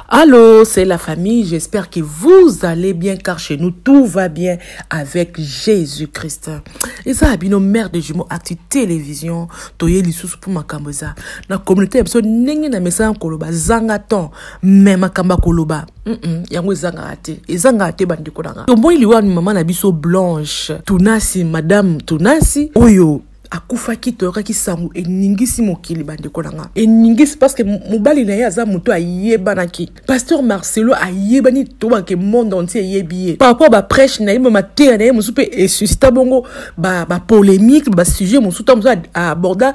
Allô, c'est la famille. J'espère que vous allez bien car chez nous tout va bien avec Jésus-Christ. Eza bino mère de jumeaux actu télévision toye lisusu pour makambo eza na communauté ya biso ndenge na mesana koloba zanga temps mais makambo ya koloba yango ezangaka te, ezangaka te bandeko na nga. Tomoni liwa mama na biso Blanche Tunasi, madame Tunasi oyo akufaki. Toyokaki sango eningisi mokili, bandeko na nga, eningisi parce que mobali na ye aza moto ayebanaki, pasteur Marcelo ayebani, tobake monde entier eyebi ye par rapport baprêche na ye, bamateya na ye mosusu mpe esuscita bongo bapolémique, basujet mosusu ta mosusu aborda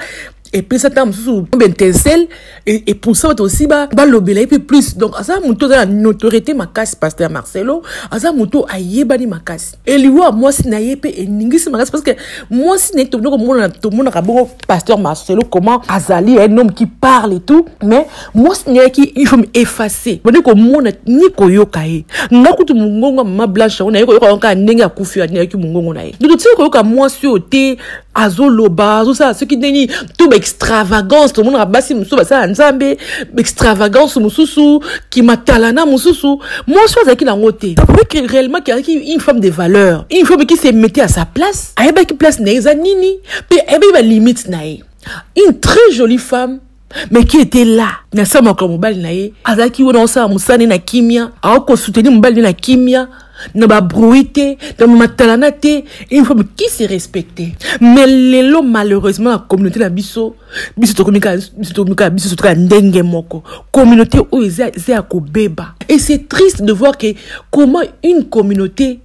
epesa ntango mosusu baétincelle epusa bato aussi balobela ye mpe plus. Donc aza moto aza na notoriété makasi, pasteur Marcelo aza moto ayebani makasi. Eliwa mwasi na ye mpe eningisi makasi parce que mwasi na ye tobandi komona, tomonaka bongo pasteur Marcelo comment azali un homme qui parle et tout, mais mwasi na ye yaki une femme effacée, bandi komona ni koyoka ye. Nga kutu mongongo ya mama Blanche yango naye koyoka yango kaka ndenge akufi, nayaki mongongo na ye. Donc totika koyoka mwasi oyo te azoloba, azosala soki ndenge to baextravagance. Tomonaka basi mosusu basala Nzambe, extravagance mosusu, kimatalana mosusu, mwasi oyo azalaki nango te. Ça prouve réellement qu'azalaki une femme de valeur, une femme qui se mettait à sa place, ayebaki place na ye eza nini mpe ayebaki balimite na ye. Une très jolie femme mais qui était là na sa moko. Mobali na ye azalaki wana osala mosala na kimia, akosoutenir mobali na kimia, na babruit te, na matalana te, une femme qui se respectait. Mais lelo malheureusement na communauté na biso, biso tokomi kaka, biso tokomi kaka, biso tokomi ndenge moko, communauté oyo eza ya kobeba. Et c'est triste de voir que comment une communauté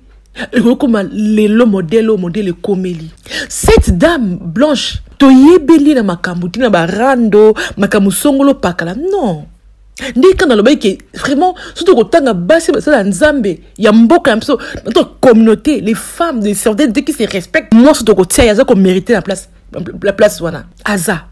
ekokoma lelo modèle oyo, modèle ekomeli. Cette dame Blanche toyebeli na makambo ntina barando, makambo songolo pakala, non. Nde kaka nalobaki ke vraiment surtout kotanga basi basala Nzambe ya mboka ya biso, notre communauté, les femmes de certaines qui se respectent, mwasi tokotia ye aza komérite na place, la place wana aza.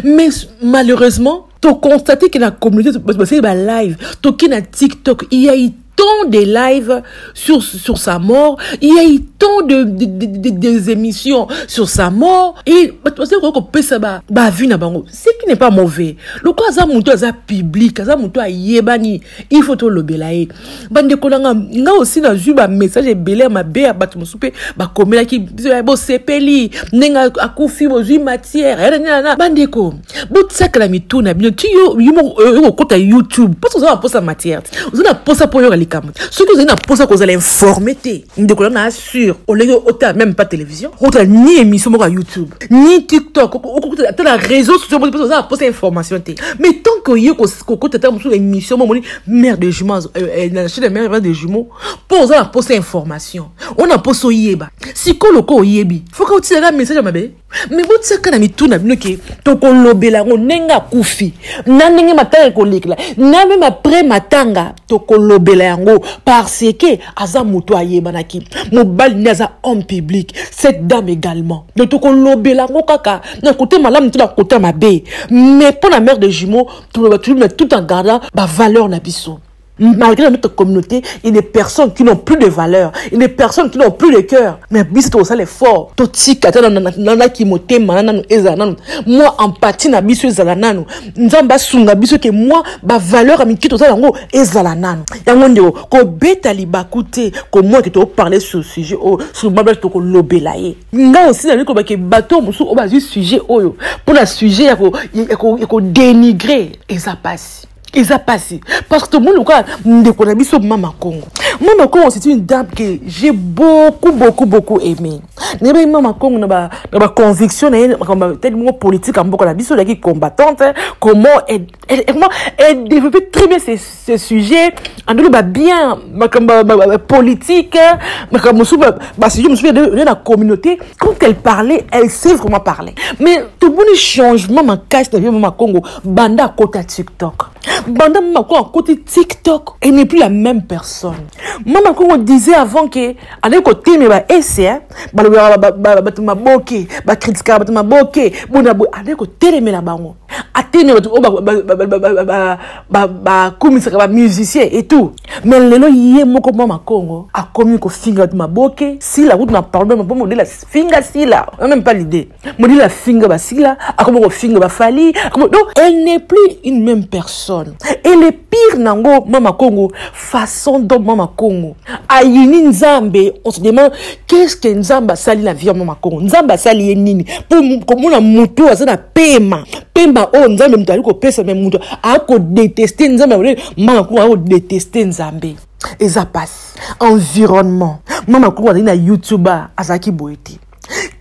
Mais malheureusement toconstate ke na communauté bato basali balive, toke na TikTok, il y a eu tant de lives sur sa mort, il y a eu tant de émissions sur sa mort, et bato bazali koki kopesa baavis na bango, ce qui n'est pas mauvais. Lokola aza moto aza public, aza moto ayebani, il faut tolobela ye. Bandeko na nga, nga aussi nazwi bamessage ebele ya mabe ya bato mosusu mpe bakomelaki biso: bosepeli ndenge akufi, bozwi matière. Na bandeko, botiakala mitu na bino ti yo kokota YouTube mposa oza na mposa matière, oza na mposa mpo oyoka likambo. Soki ozali na mposa kozala informé te, ndeko na assure, oleki otala même pas télévision, okotala ni émission moko ya YouTube ni TikTok, okokota ata na réseau sociaux mpo oza na mposa information te. Mais tant que oye kokota ata mosusu émission mo omoni mère de jumeaux na chaîne mère de jumeaux mpo oza na mposa information, ona mposa oyeba, sikoyo loko oyebi foka otilaka message ya mabe. Mais botiaka na mitu na bino ke tokolobela yango ndenge akufi, na ndenge matanga ekolekela, na même après matanga tokolobela yango parce que aza moto ayebanaki, mobali nde aza homme public, cette dame également. Donc tokolobela yango kaka na kote malamu to na kote mabe. Mais mpo na mère de jumeaux toloba toujours, mais tout en gardant bavaleur na biso. Malgré dans notre communauté, il y a des personnes qui n'ont plus de valeur, il y a des personnes qui n'ont plus de cœur. Mais biso tosala effort, totika te nanaki motema nanu ezala nanu, mwa empathie na biso ezala nanu. Nzambe asunga biso ke mwa bavaleur ya mike tozala yango ezala nanu. Yango ndeko kobeta libaku te komona ke toparle sur sujet oyo, sur mabla tokolobela ye. Nga aussi nali koloba ke bato mosusu oyo bazwi sujet oyo mpona sujet ya kodénigre, eza pasi, eza pasi parce que tomoni lokola ndeko na biso Mama Congo. Mama Congo, c'est une dame que j'ai beaucoup beaucoup beaucoup aimé. Nayebaki Mama Congo na baconviction na ye, makambo teli moko politique ya mboka na biso, ezalaki combattante. Comment elle développait très bien ces sujets, andoloba bien makambo politique, makambo mosusu, basujet mosusu na communauté. Quand elle parlait, elle sait vraiment parler. Mais tomoni changement makasi na vie Mama Congo banda akota TikTok. Banda Mama Congo akoti TikTok, elle n'est plus la même personne. Mama Kongo disait avant que allait kotelema ba ese balobelaka bato maboke, bakritikaka bato maboke, bona boye allait kotelemela bango, atelemela bato oyo bakumisaka ba musicien et tout. Mais lelo ye moko Mama Kongo akomi kofinga bato maboke. Sila kutu na parole po modèle finga Sila, on n'a même pas l'idée. Modèle finga ba Sila, akomi kofinga ba Fally, donc elle n'est plus une même personne. Et le pire nango Mama Kongo, façon dont Mama Kongo ayini Nzambe, on se demande qu'est-ce que Nzambe asali na vie ya Mama Kongo. Nzambe asali ye nini po komona moto aza na pema pemba oyo Nzambe moto ali kopesa, mais moto akodeteste Nzambe. Mama Kongo akodeteste Nzambe, eza pasi. Environnement, Mama Kongo azali na YouTube, azalaki boye te.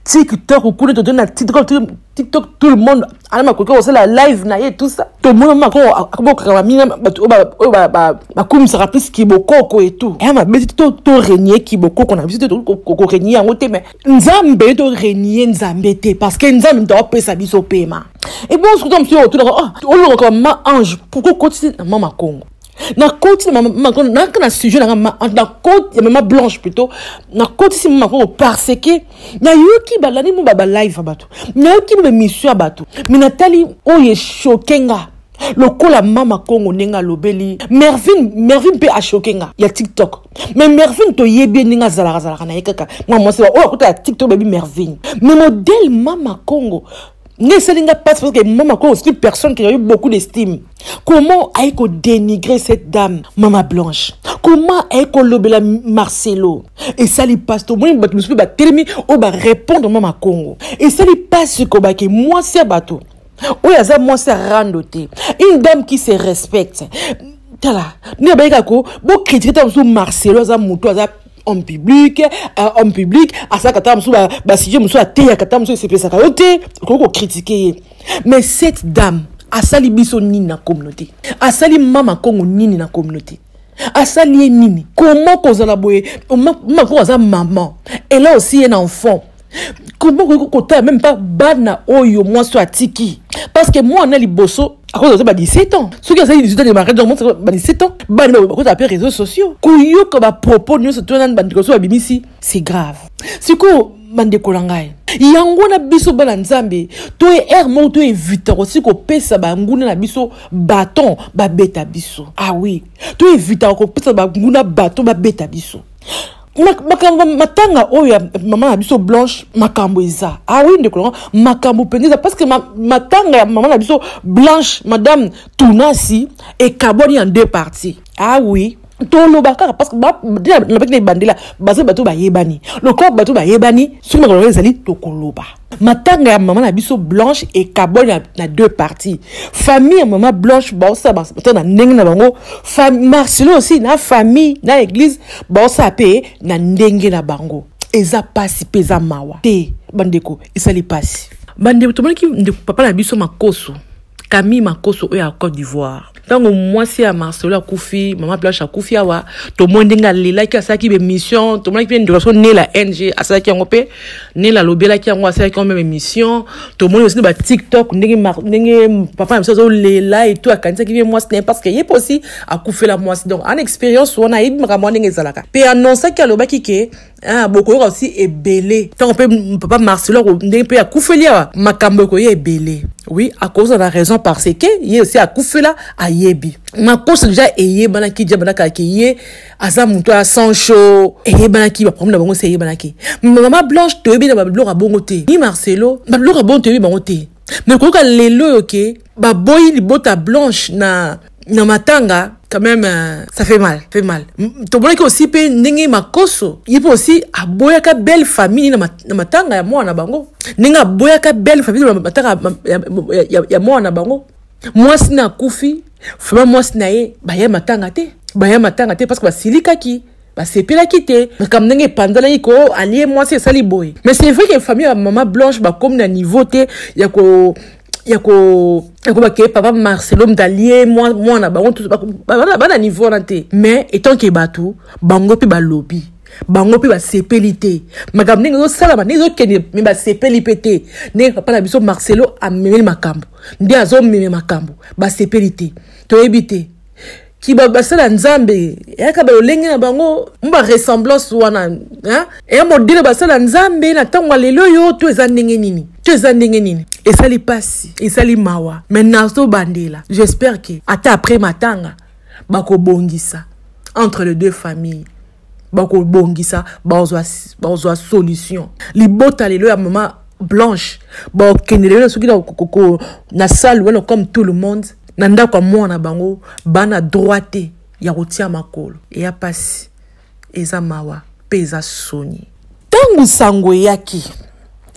TikTok kuna, tozali na TikTok, TikTok tout le monde ana makoki kosala live na ye, tout ça. Tomona Mama Kongo akobokaka bamina bato oyo bakumisaka plus kibokoko et tout. Eya mabe te to renier kibokoko na biso te, korenier yango te, mais Nzambe, to renier Nzambe te, parce que Nzambe moto akopesa biso pema. Et bon, surtout mosusu otunaka olongaka Mama Ange, pourquoi okotisi na Mama Kongo? Nakoti na mama, naka na sujet nanga mama, nakoti ya mama Blanche plutôt. Nakotisi Mama Kongo parce que nayoki balandi mo balive ya bato, nayoki mo baémission ya bato, mais natali oyo echoquer nga lokola Mama Kongo ndenge alobeli Mervine. Mervine mpe achoquer nga ya TikTok, mais Mervine toyebi ye ndenge azalaka, azalaka na ye kaka mwa mwasi oyo akuta ya TikTok, bayebi Mervine. Mais modèle Mama Kongo nde esali nga mpasi, parce que Mama Kongo, c'est une personne qui a eu beaucoup d'estime. Comment aye kodénigrer cette dame Mama Blanche? Comment aye kolobela Marcelo? Esali mpasi. Tomoni bato mosusu mpe batelemi oyo barépondre Mama Kongo. Esali mpasi kobake mwasi ya bato oyo aza mwasi ya rando te, une dame qui se respecte. Tala nde bayekaka ko bocritiquer. Ta mosusu Marcelo aza motu, aza homme public, homme public asalaka ta mosusu basujet mosusu, ateyaka ta mosusu, esepesaka yo te, okoki kocritiquer ye. Mais cette dame asali biso nini na communauté? Asali Mama Kongo nini na communauté? Asali ye nini? Comment kozala boye? Mama Kongo aza maman, elle a aussi un enfant. Comment koki kotala même pas bana oyo mwasi oyo atiki? Parce que mwana liboso akozala ba 17 ans, soki azali 18 ans de mariage, donc ba 17 ans, bana bakozala mpe réseaux sociaux, koyoka bapropos nyonso to nani bandeko so babimisi, c'est grave. Sikoyo bandeko na ngai, yango wana biso bana Nzambe to ere moko to éviter aussi kopesa banguna na biso bâton babeta biso. Ah oui, to éviter kopesa banguna bâton babeta biso. Makambo matanga oyo ya mama na biso Blanche, makambo eza. Ah oui, ndeko nanga, makambo mpenza eza, parce que matanga ya mama na biso Blanche, madame Tunasi, ekabwani en deux parties. Ah oui, toloba kaka parce que nabaki na ebandela, baza bato bayebani. Lokola bato bayebani, soki makambo ezali, tokoloba. Matanga ya mama na biso Blanche ekabwani na deux parties. Famille ya mama Blanche baosala batanga na ndenge na bango, Marcelo aussi na famille na église baosala mpe na ndenge na bango. Eza pasi mpe eza mawa te, bandeko, esali pasi. Bandeko, tomonaki ndeko papa na biso Makoso, Camille Makoso oyo ya Côte d'Ivoire, ntango mwasi ya Marcelo akufi, mama Blanche akufi awa, tomoni ndenge alelaki, asalaki baémission. Tomonaki mpe ndeko so Nela Ng asalaki yango mpe, Nela alobelaki yango, asalaki yango même émission. Tomoni aussi na baTikTok ndenge papa na biso azolela et tout, akanisaki mpe mwasi na ye, parce que ye mpe aussi akufela mwasi, donc ana expérience wana, ayebi makambo wana ndenge ezalaka. Mpe annonçaki, alobaki ke ah, bokoyoka aussi ebele ntango mpe papa Marcelo ndenge mpe akufeli awa, makambo ekoya ebele. Oui, akozala na raison, parce que ye aussi akufela, ayebi. Makoso déjà eyebanaki dia bandaka ke ye aza moto ya sang chaud, eyebanaki baproblème na bango se eyebanaki. Mama Blanche toyebi na babiloko ya bongo te, ni Marcelo babiloko ya bongo toyebi bango te. Mais koyoka lelo oyo ke baboyi libota Blanche na matanga, quand même, ça fait mal, fait mal. Tomonaki aussi mpe ndenge Makoso ye mpe aussi aboyaka belle famille na matanga ya mwana na bango, ndenge aboyaka belle famille na matanga ya mwana na bango. Mwasi na akufi, vraiment mwasi na ye baya matanga te, baya matanga te, parce que basilikaki, basepelaki te makambo ndenge epanzanaki ko alie mwasi, esali boye. Mais c'est vrai que famille ya mama Blanche bakomi na niveau te ya ko bakeye papa Marcelo moto alie mwana bango, bana niveau wana te. Mais étant que bato bango mpe balobi, bango mpe basepeli te makambo ndenge ezosalama, ndenge ezokende, mais basepeli mpe te ndenge papa na biso Marcelo amemeli makambo, nde azomeme makambo, basepeli te. Toyebi te. Ki basala Nzambe eyaka balolenge na bango mo ba ressemblance wana, hein? Eya modele basala Nzambe na ntango ya lelo oyo, to eza ndenge nini? To eza ndenge nini? Esali pasi, esali mawa, mais nazobandela. J'espère que ata après matanga bakobongisa entre les deux familles, bakobongisa, bazwa solution. Libota lelo ya mama Blanche bakokende lelo soki na salle wana comme tout le monde, na ndako ya mwana bango bana droit te ya kotia makolo. Eya pasi, eza mawa mpe eza soni. Ntango sango eyaki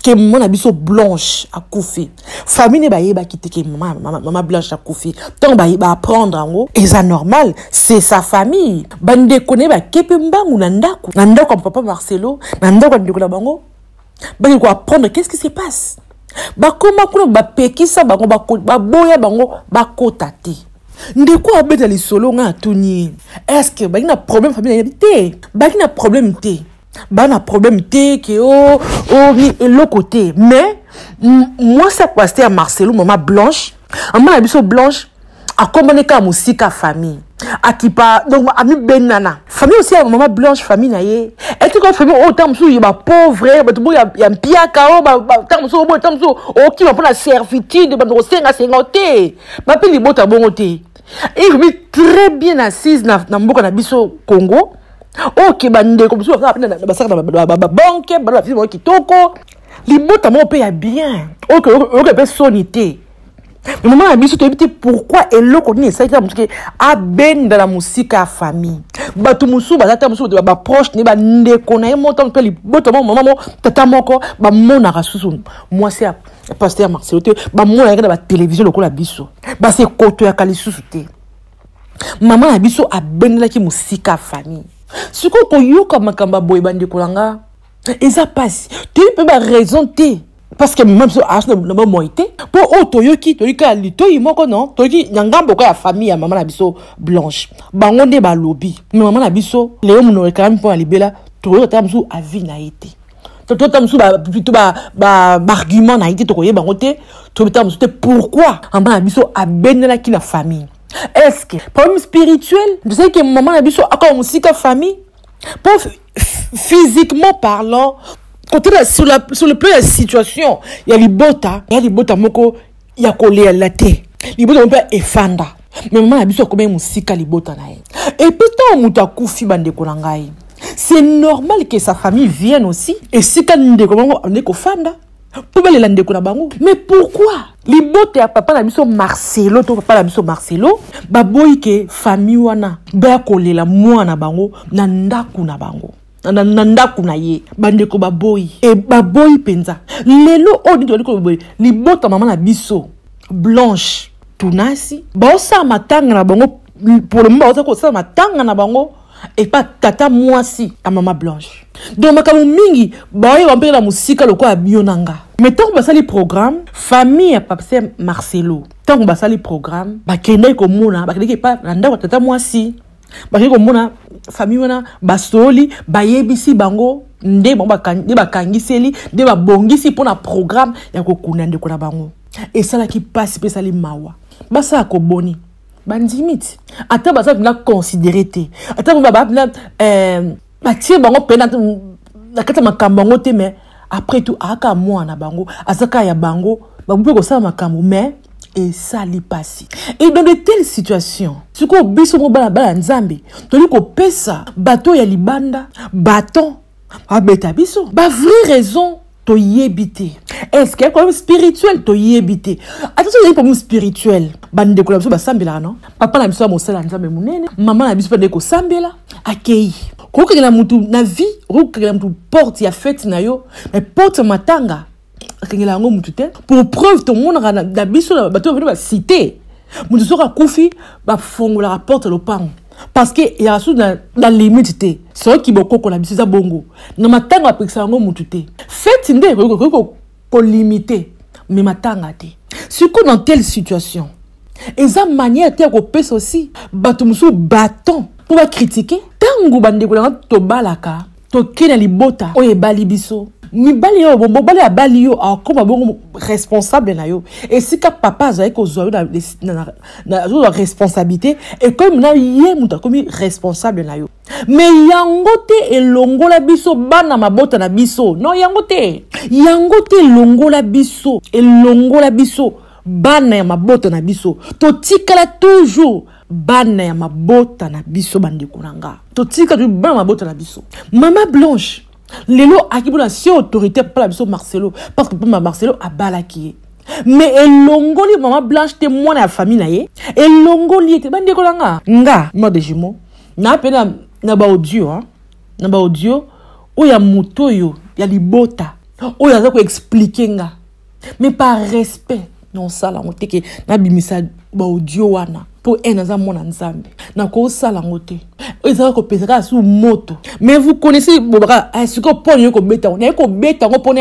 ke mama na biso Blanche akufi, famille ne bayebaki te ke mama Blanche akufi. Ntango baapprendre yango, eza normal, c'est sa famille. Bandeko na ye bake mpe mbangu na ndako ya papa Marcelo, na ndako ya ndeko na bango, baki koapprendre qu'est-ce qui se passe. Bakoma kuna, bapekisa bango, baboya bango bakota te. Ndeko abeta lisolo, ngai atuni ye: est ce que baki na problème? Famille nayebi te, baki na problème te, baa na problème te ke o ni eloko te. Mais mwasi ya pasteur Marcelo, mama Blanche, mama na biso Blanche, akombani kaka mosika famille, akipa donc amibenana famille aussi ya mama Blanche. Famille na ye etiki famille oyo ntango mosusu ya bapauvre, bato boyo ya mpiaka oyo, ntango mosusu oboyo, ntango mosusu okima mpona servitude, bato kosengasenga te, bape libota bongo te. Ekomi très bien assise na mboka na biso Congo. Oke bandeko mosusu basalaka babanke, bana bafisi bango kitoko, libota moko mpe ya bien, oyoka mpe soni te. Mama na biso, toyebi te pourquoi, eloko nini esalaki mosusu ke abenda na mosika ya famille. Bato mosusu baza ta mosusu baproche ne, bandeko na ye moko mpe libota moko, mama moko, tata moko, bamonaka susu mwasi ya pasteur Marcelo te, bamonaka na batelevizio lokola biso, basekotoyaka lisusu te. Mama na biso abendelaki mosika ya famille. Sikoyo koyoka makambo ya boye, bandeko na nga, eza mpasi. Toyebi mpe baraison te, parce que mama biso aza na bomoi te. Mpo oyo toyoki, toyoki kaka litoi moko, non, toyoki na ngambo kaka ya famille ya mama na biso Blanche, bango nde balobi. Me mama na biso lelo monoko ekalami mpo na libela. Tokoyoka tala mosusu avis na ye te, tota mosusu plutôt baargument na ye te, tokoyeba yango te. Toyebi tala mosusu te pourquoi mama na biso abendelaki na famille. Est ce que problème spirituel tosali ke mama na biso akoma mosika famille? Mpo physiquement parlant, kotala sur le plan ya situation ya libota, ya libota moko ya kolela te, libota moko mpe efanda, me mama na biso akomaki mosika libota na ye. Et puis ntango moto akufi, bandeko na ngai, c'est normal que sa famille vienne aussi esika ndeko bango ande kofanda mpo balela ndeko na bango. Mais pourquoi libota ya papa na biso Marcelo to papa na biso Marcelo baboyi ke famille wana baya kolela mwana na bango na ndako na bango, na ndako na ye? Bandeko baboyi e, baboyi mpenza. Lelo oyo nini tozali koloba boye, libota mama na biso Blanche Tunasi baosala matanga na bango. Pour le moment baoza kosala matanga na bango epa tata mwasi ya mama Blanche. Donc makambo mingi baoyeba mpe na mosika lokola bio na nga. Mais ntango basali programme, famille ya pasteur Marcelo, ntango basali programme, bakendaki komona, bakendaki epa na ndako ya tata mwasi, bakei komona famille wana, basoli, bayebisi bango nde bango nde bakangiseli, nde babongisi mpona programme ya kokunda ndeko na bango. Esalaki mpasi mpe esali mawa. Basala koboni, bandimi ti ata baza mpena considéré te, ata mpena batie bango mpena na kati ya makambo yango te. Mais après tout, ayaka mwana bango, aza kaka ya bango, bango mpe kosala makambo, mais esali mpasi. Et dans de telles situations, sikoyo biso mo bana bana Nzambe toli kopesa bato ya libanda baton babeta biso bavrai raison, toyebi te. Est ce que problème spirituel? Toyebi te. Ata soki ezali problème spirituel, bandeko na biso basambelaka, no papa na biso ya mosala ya Nzambe monene, mama na biso mpe nde kosambela akei kokokengela mutu na vie. Okokengela mutu porte ya fête na yo, mais porte ya matanga akengela yango mutu te. Pour preuve, tomonaka na biso bato bavandi bacité, mutu soki akufi, bafongolaka porte ya lopango, parce que ezalaka susu na limite te. Soki bokoko na biso eza bongo, na matanga bapekisa yango mutu te. Fête nde ekoki kolimite, mais matanga te. Sikoyo dans telle situation, eza manière te ya kopesa aussi bato mosusu baton mpo bacritiquer. Ntango bandeko nanga tobalaka, tokei na libota oyo ebali biso. Mibali oyo, mobali abali yo, akoma bongo responsable na yo. Esika papa azali kozwa yo na azozwa responsabilité, ekomi na ye moto akomi responsable na yo. Me yango te elongola biso bana mabota na biso. Non, yango te. Yango te elongola biso, elongola biso bana ya mabota na biso. Totikala toujours bana ya mabota na biso, bandeko na nga. Totika toujours bana mabota na biso. Mama Blanche lelo akibona si autorité papa na biso Marcelo, parce que papa Marcelo abalaki ye. Mais elongoli mama Blanche te mwana ya famille na ye, elongoli ye te. Bandeko na nga, nga mère de jumeaux, na pe na ba audio, hein, na ba audio oyo ya moto oyo ya libota oyo aza ko expliquer nga, mais par respect naosala yango te ke nabimisa ba audio wana mpo ene aza mwana Nzambe, nakosala yango te. Oyo ezalaka kopesa kaka su moto. Mais vous connaissez bobaka sikoyo mpo naye kobeta yango, naye kobeta yango mpo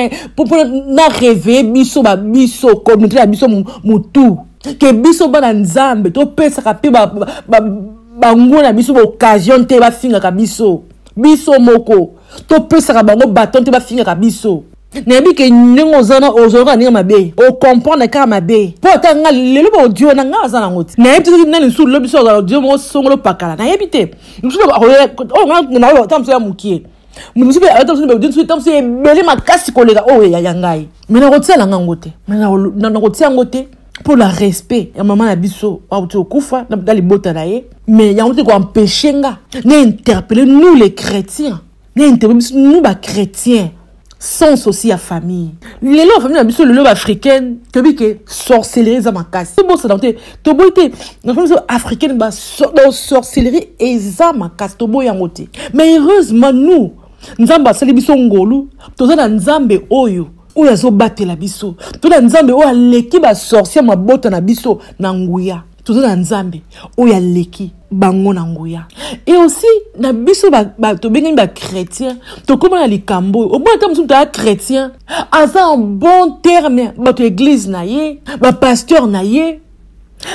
na réveiller biso ba biso communauté na biso motu, ke biso bana Nzambe topesaka mpe bango na biso baoccasion te bafingaka biso. Biso moko topesaka bango baton te bafingaka biso. Nayebi ke ndenge oza na ozalaka ndenge mabe, ocomprendre kaka mabe, mpo ata nga lelo baaudio na nga aza nango te. Nayebi te soki nani mosusu lobi so azala audio moko songolo pakala, nayebi te. Mosusu oyo nga ata mosusu ya mokie, mosusu mpe ata mosusu baaudio mosusu ata mosusu ebele makasi koleka oyo ya ngai, mais nakotia na ngango te, nakotia yango te pour la respect ya mama na biso auti okufa na libota na ye. Mais yango te koempêche nga na interpeller nous les chrétiens, na interpeller biso nous ba chrétiens, sens aussi ya famille. Lelo famille na biso lelo baafricaine, toyebi ke sorcellerie eza makasi. Tobosana te, toboyi te, na famille biso africaine ba sorcellerie eza makasi, toboyi yango te. Mais heureusement nous, Nzambe asali biso ngolu, toza na Nzambe oyo oyo azobatela biso, toza na Nzambe oyo aleki basorcier mabota na biso na nguya, toza na Nzambe oyo aleki bango na nguya. Et aussi na biso tobengami bachrétien, tokóma na likambo oyo omona ata mosusu toya chrétien aza en bon terme bato église na ye, bapasteur na ye,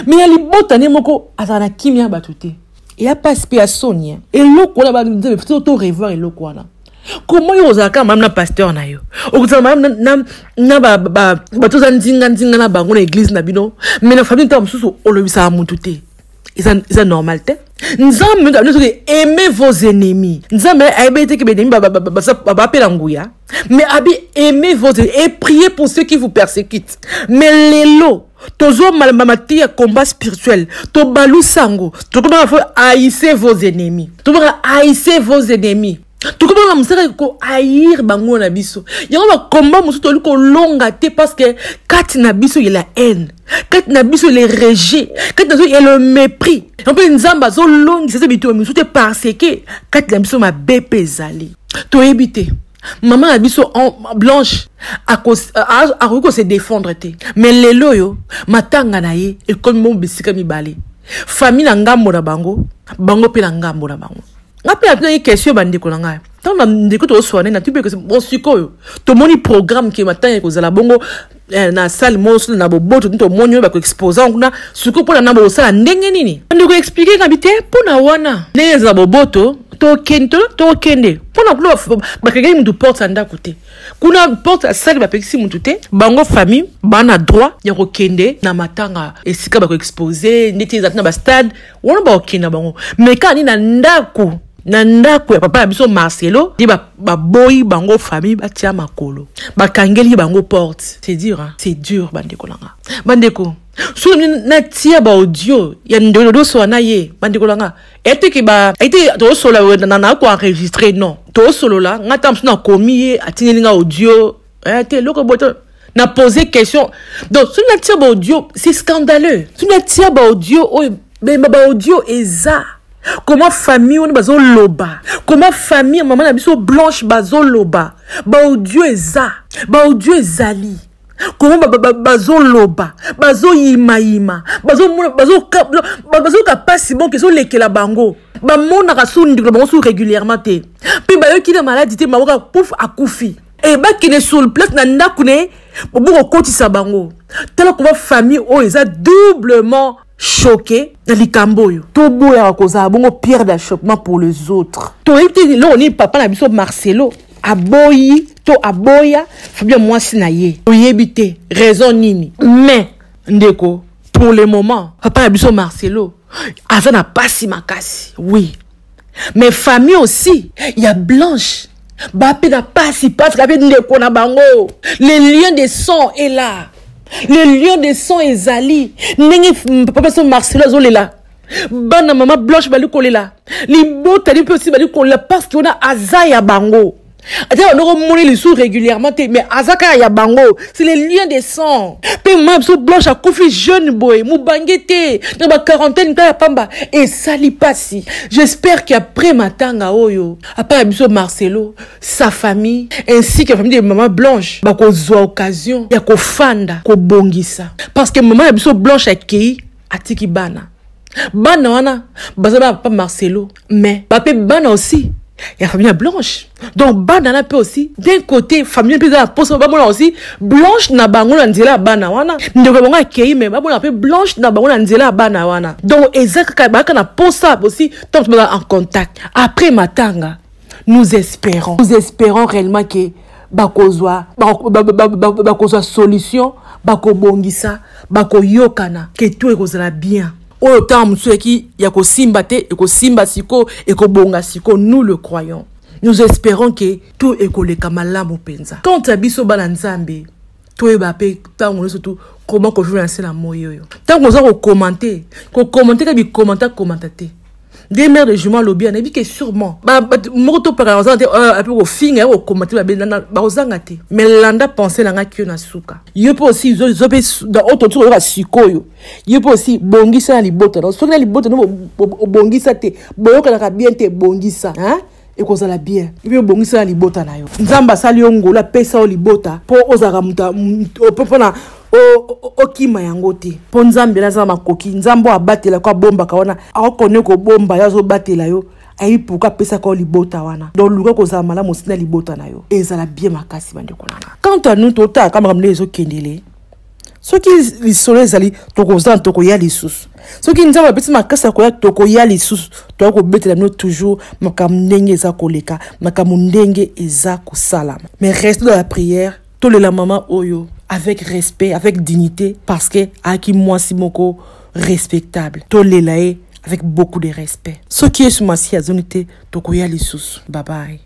mais na libota ne moko azala na kimia bato te. Eya pasi mpe ya soni eloko wana. Banzambe, to revoir eloko wana. Comment yo ozalaka malamu na pasteur na yo, okozala malamu na bato oza ndinga ndinga na bango na église na bino, mais na famille ntango mosusu olobisaka motu te? Eza normal te. Nzambe soki aimez vos ennemis, Nzambe ayebi te ke baennemi bapela nguya, mais abi aimez vos ennemis et priez pour ceux qui vous persécutent. Mais lelo tozomala mateya combat spirituel, tobalusa yango, tokomaka fo haïssez vos ennemis, tobaka haïssez vos ennemis, tokomaka mosala kohaïr bango na biso. Yango bakomba mosusu toli kolonga te, parce que kati na biso ye la haine, kati na biso le rejet, kati na biso ye le mépris. Yango mpe Nzambe azolongisa eza bitumba misusu te, parce que kati na biso mabe mpe ezali. Toyebi te mama na biso Blanche akoki kose défendre te. Mais lelo oyo matanga na ye ekomi mo bisika mibale, famille na ngambo na bango, bango mpe na ngambo na bango. Nga mpe natunaki question, bandeko na ngai, ntango na ndeko tozoswana na tubi. Bon, sikoyo tomoni programme ke matanga ekozala bongo na salle moko na boboto, tomoni oyo bakoexpose yango kuna. Sikoyo mpona na bosala ndenge nini? Ndeko explique nga bi te, mpona wana ndenge ezala boboto, tokende tokende mpona kuna bakangaki mutu porte ya ndako te, kuna porte ya salle bapekisi mutu te. Bango famille bana droit ya kokende na matanga esika bakoexpose, ndeti ezali na bastade wana, bakokende na bango. Mais kaka nini na ndako, na ndako ya papa na biso Marcelo nde baboyi bango famille batia makolo, bakangeli bango porte. C'est dur, hein? C'est dur, bandeko na nga. Bandeko, soki natia baaudio ya ndeko tosola na ye, bandeko na nga, eteke ba ete tosola na koenregistre, non, tosolola nga ta mosusu nakomi, ye atindeli nga audio te, eloko boye na poser question. Donc soki natia baaudio, c'est scandaleux. Soki natia baaudio oyo, baaudio eza comment famille wana bazoloba, comment famille mama na biso Blanche bazoloba. Baaudio eza, baaudio ezali comment bazoloba, bazoyimayima, bazoyoka mpasi. Bonke ezolekela bango, bamonaka su ndeko na bango su régulièrement te, mpe bayoki na maladi te, maboka pouf, akufi. E bakende sur place na ndako na ye, bokokotisa bango. Tala koma famille oyo eza doublement choqué na likambo oyo. Toboyaka kozala bongo pierre d'achoppement pour les autres. Toyebi te eloko nini papa na biso Marcelo. aboyi to aboya famille ya mwasi na ye, toyebi te raison nini. Mais ndeko, pour le moment papa na biso Marcelo aza na pasi makasi, oui, mais famille aussi ya Blanche bape na pasi parce que ape ndeko na bango, le lien de sang est là, le lien de sang ezali. Ndenge papa biso Marcelo azolela, bana mama Blanche bali kolela, libota li mpe osi bali kolela, parce que wana aza ya bango. Ata bando komoni lisusu régulièrement te, mais aza kaka ya bango, c'est le lien de sang. Mpe mama biso Blanche akufi jeune boye, mobange te, na baquarantaine kaka ya pamba, esali mpasi. J'espère qu'après matanga oyo, apa ya biso Marcelo, sa famille ainsi que la famille de mama Blanche bakozwa occasion ya kofanda, kobongisa, parce que mama ya biso Blanche akei, atiki bana. Bana wana baza bana papa Marcelo, mais bape bana aussi ya famille ya Blanche. Donc bana wana mpe aussi, d'un côté famille mpe eza na mposa bamona aussi Blanche na bango na nzela ya bana wana. Ndeko ya bango akei, mais bamona mpe Blanche na bango na nzela ya bana wana. Donc eza kaka bayaka na mposa aussi ntango baza en contact après matanga. Nous espérons réellement que bakozwa solution, bakobongisa, bakoyokana, ke tout ekozala bien. Oyo ntango mosusu eki ya kosimba te, ekosimba sikoyo, ekobonga sikoyo. Nous le croyons, nous espérons que tout ekoleka malamu mpenza. Quant à biso bana Nzambe, toyeba mpe ntango nyonso tu comment kovivre na se na moi oyo. Ntango oza kocommenter, kocommenter ka bicommenter, commenter te. Nde mère de jument alobi, anayebi ke sûrement moko topaka kozanga te, ape kofinga ya kocommenter babe bakozanga te. Mais landa pensée na ngai kio na suka. Yo mpe aussi zo mpe oyo toti koyoka sikoyo, yo mpe aussi bongisa na libota. Soki na libota no obongisa te, boyokanaka bien te, bongisa, ekozala bien. Epi obongisa na libota na yo. Nzambe asali yo ngolu, apesa yo libota mpo ozalaka moto mpona okima yango te, mpo Nzambe aza na makoki. Nzambe oyo abatelaka, abombaka wana, akokone kobomba yo, azobatela yo, ayebi pourquoi apesaka yo libota wana. Donc luka kozala malamu osi na libota na yo, ezala bien makasi, bandeko na nga. Quant à nous, totalaka makambo nde ezokendele. Soki lisolo ezali, tokozala, tokoya lisusu. Soki Nzambe apesi makasi ya koya, tokoya lisusu, toya kobetela bino toujours makambo ndenge eza koleka, makambo ndenge eza kosalama. Mais reste dans la prière. Tolela mama oyo avec respect, avec dignité, parce que ayaki mwasi moko respectable. Tolela ye avec beaucoup de respect. Soki Yesu Masiya azongi te, tokoya lisusu. Babai.